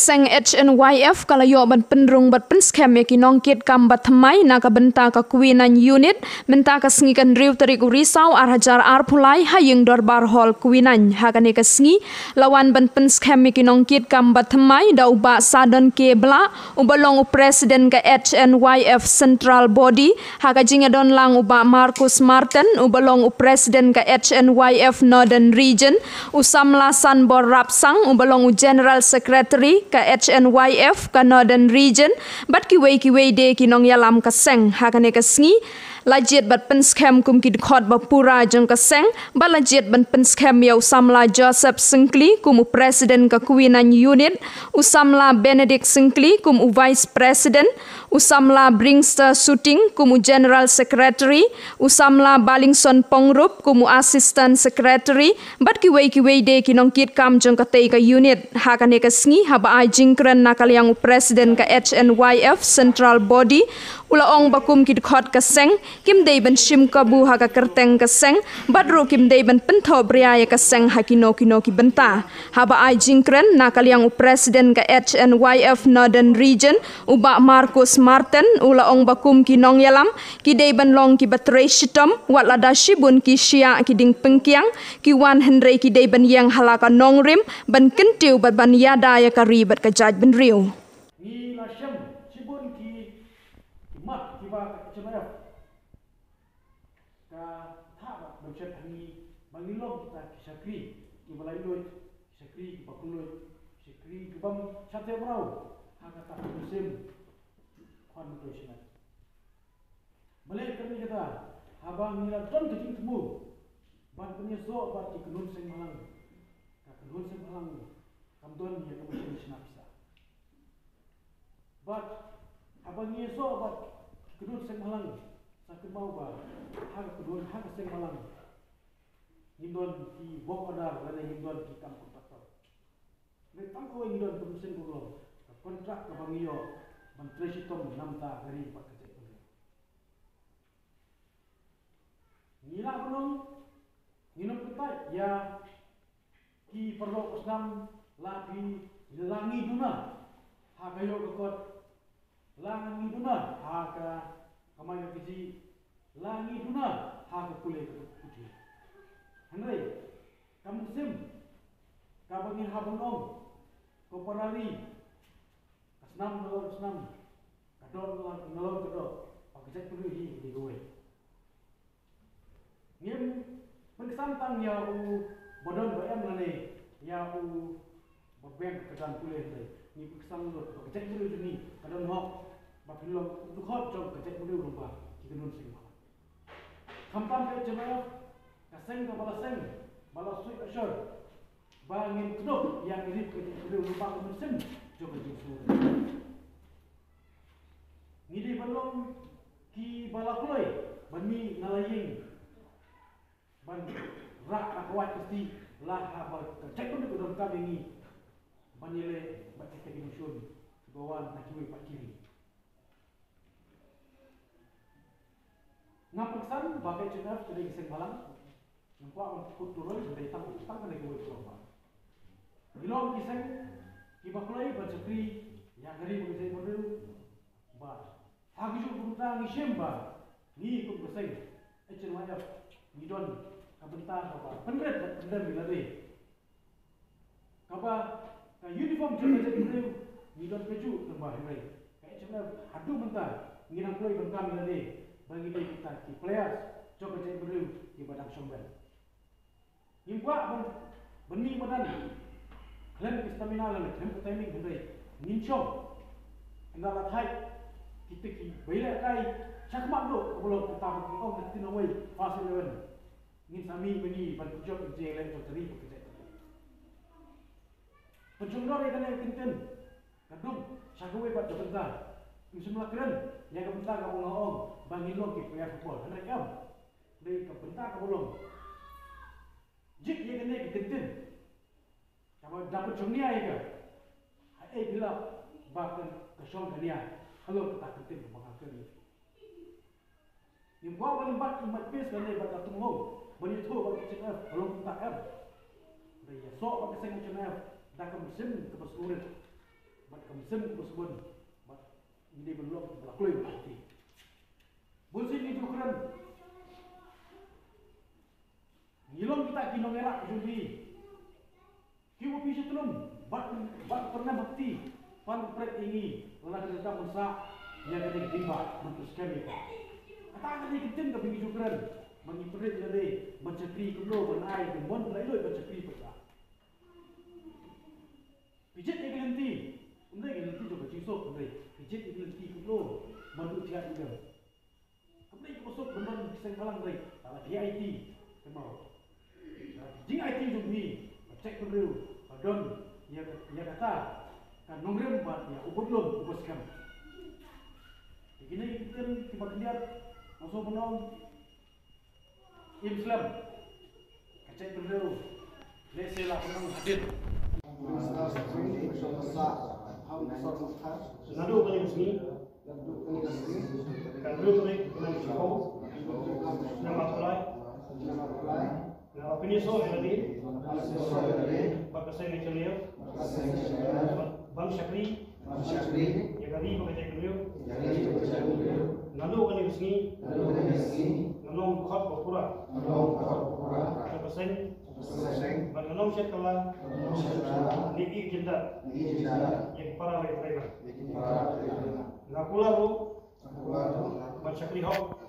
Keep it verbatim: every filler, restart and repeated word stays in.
Seng H N Y F ka la ïoh ban pynrung bad pynskhem ïa ki nongkitkam ba thymmai na ka bynta ka Kwinain Unit mynta ka sngi ka hynriew tarik u Risaw ar hajar arphew lai ha ïing dorbar Hall Kwinain. Ha kane ka sngi la wan ban pynskhem ïa ki nongkitkam ba thymmai da u Bah Sadon K Blah uba long u President ka H N Y F Central Body, ha ka jingïadon lang u Bah Marcus Martin uba long u President ka H N Y F Northern Region, u samla Sanbor Rapsang uba long u General Secretary ka H N Y F ka Northern Region, bad kiwei kiwei de ki nongïalam ka seng. Ha kane ka sngi la jied bad pynskhem kum ki dkhot ba pura jong ka seng, bad la jied ban pynskhem ïa u samla Joseph Syngkli kum u President ka Kwinain Unit, u samla Benedict Syngkli kum u Vice President, u samla Bringster Suting kum u General Secretary, u samla Balingson Pongrup kum u Assistant Secretary, bad kiwei kiwei de ki nongkitkam jong katei ka unit. Ha kane ka sngi haba ai jingkren na ka liang u President ka H N Y F Central Body, u la ong ba kum ki dkhot ka seng kim dei ban shim kabu ha ka kyrteng ka seng, bad ruh kim dei ban pynthoh bria ïa ka seng ha kino kino ki bynta. Haba ai jingkren na ka liang u President ka H N Y F Northern Region, u Bah Marcus Martin, u la ong ba kum ki nongïalam ki dei ban long kiba trei shitom, wat lada shibun ki shyiah ki dieng pyngkiang ki wan, hynrei ki dei ban ïeng ha la ka nongrim ban kyntiew bad ban ïada ïa ka ri bad ka jaitbynriew. Ngi la shem shibun ki mat kiba ka H N Y F ka thah bad ban shet ha ngi ba ngi long kita ki shakri kiba laitluid, ki shakri kiba kylluid, ki shakri kibym shah teh mraw ha kata ka mynsiem khwan myntoi shnat. Balei kane kata? Haba ngi la don ka jingthmu ban pynïasoh bad ki kynhun seng bhalang, ka kynhun seng bhalang kam don ïa ka machine shna pisa. Bad haba ngi ïasoh bad ki kynhun seng bhalang, sa kynmaw ba ha ka kynhun, ha ka seng bhalang ngim don ki work order lane ngim don ki kam contractor. Ngi tang kawei ngi don ka mynsiem ka long ka contract kaba ngi ïoh ban trei shitom namar ka ri bad ka jaitbynriew. Ngi lah ban ong, ngi nang kyntait ïa ki paralok snam, la phi, la ngi duna ha ka ïoh ka kot, la ngi duna ha ka kamai ka kajih, la ngi duna ha ka pule ka puthi. Hynrei ka mynsiem kaba ngi hap ban ong, ko para ri, ka snam nalor ka snam, ka doh nalor, nalor ka doh, bad ka jaitbynriew hi ka dei kawei. Ngim pynksan tang ïa u ba don ba em lane ïa u ba biang ka kyrdan pule, hynrei ngi pynksan lut ba ka jaitbynriew jong ngi ka don hok ba phin long u dkhot jong ka jaitbynriew lyngba ki kynhun seng bhalang. Khamtam ka H N Y F, ka seng kaba la seng, ba la suit assure ba ngin kdup ïa ka ri ka jaitbynriew lyngba ka mynsiem jong ka jingsngew. Ngi dei ban long kiba la kloi ban mih na la ïing ban rah ka kawai ka stieh, la haba ka jaitbynriew ka donkam ïa ngi ban ïaleh bad kita ki nongshun kiba wan na kiwei pat ki ri. Nga pynksan ba ka H N Y F ka dei ka seng bhalang. Ngam kwah ban kut turoi, hynrei tang, tang kane kawei ka long ba ngi long ki seng kiba kloi ban shakri ïa ka ri bad ka jaitbynriew. Bad ha kajuh ka bynta ngi shem ba ngi kum ka seng H N Y F ngi don ka bynta kaba pynrit bad pyndem ïa lade. Kaba ka uniform jong ka jaitbynriew ngi don kajuh tang ba, hynrei ka H N Y F haduh mynta ngi nang kloi ban kam ïa lade ba ngi dei kita ki players jong ka jaitbynriew kiba dang shong beit. Ngim kwah ban, ban mih madan khlem ka stamina lane khlem ka timing, hynrei ngin shong. Ynda la thait kita kiba ïalehkai shakhmat duh, kaba long kita ba ki ong ha ka ktien nongwei first eleven, ngin sa mih ba ngi ban pynjop ïa ka jingïaleh jong ka ri bad ka jaitbynriew. Pynshongdor ïa kane ka kyntien ka dung sha kawei pat ka bynta. Ngim shym la kren ïa ka bynta kaba nga ong ba ngin long ki player football, hynrei em, dei ka bynta kaba long jied ïa kane ka kyntien kaba da pynshongnia ïa ka, ha ei phi lap ba kan ka shong ka nia halor kata ka kyntien kaba nga kren. Ngim kwah ban bat ki mat pes lane bad ka tunghong ban ïathuh ba ka H N Y F ka long kumta, em. Da ïasoh bad ka seng H N Y F da ka mynsiem kaba sngewrit. Bad ka mynsiem kaba sbun, bad ngi dei ban long ba la kloi ba la kti. Bun sien ngi ju kren, ngi long kita ki nongïarap jong ngi. Ki ba phi shu tlum bad, bad pyrnam ha kti, pan pret ïa ngi, lada ka dei ban sah ïa kane ka jingbah ban pynskhem ïa ka. Kata ka dei ka ktien kaba ngi ju kren, ba ngi pynrit ïa lade ban shakri kumno, ban ai ka mon ban ai loi ban shakri pyrta. Phi jied ïa ki lynti, ym dei ki lynti jong ka jingsuk, ym dei. Phi jied ïa ki lynti kumno ban duh thiah ïa ka. Kam dei kaba suk ban don ki seng bhalang, dei tang la V I P. Kynmaw, jing I T jong phi, ba check bynriew, ba don ïa, ïa kata ka nongrim bad ïa u budlum uba skhem. Te kine ki ktien kiba khyndiat nga sngewbha ban ong, im slem. Ka check bynriew, lehse la pynong hadien. Naduh kane ka sngi, ka hynriew tarik u bnai Jymmang, snem arphew lai, nga la pynïasoh ïa lade bad ka seng H N L ban shakri ïa ka ri bad ka jaitbynriew. Naduh kane ka sngi, nga long khot ba pura jong ka seng, bad nga long shet kylla ne ïoh jynjar ïa ki para leh trei lang. Nga kular ruh ban shakri hok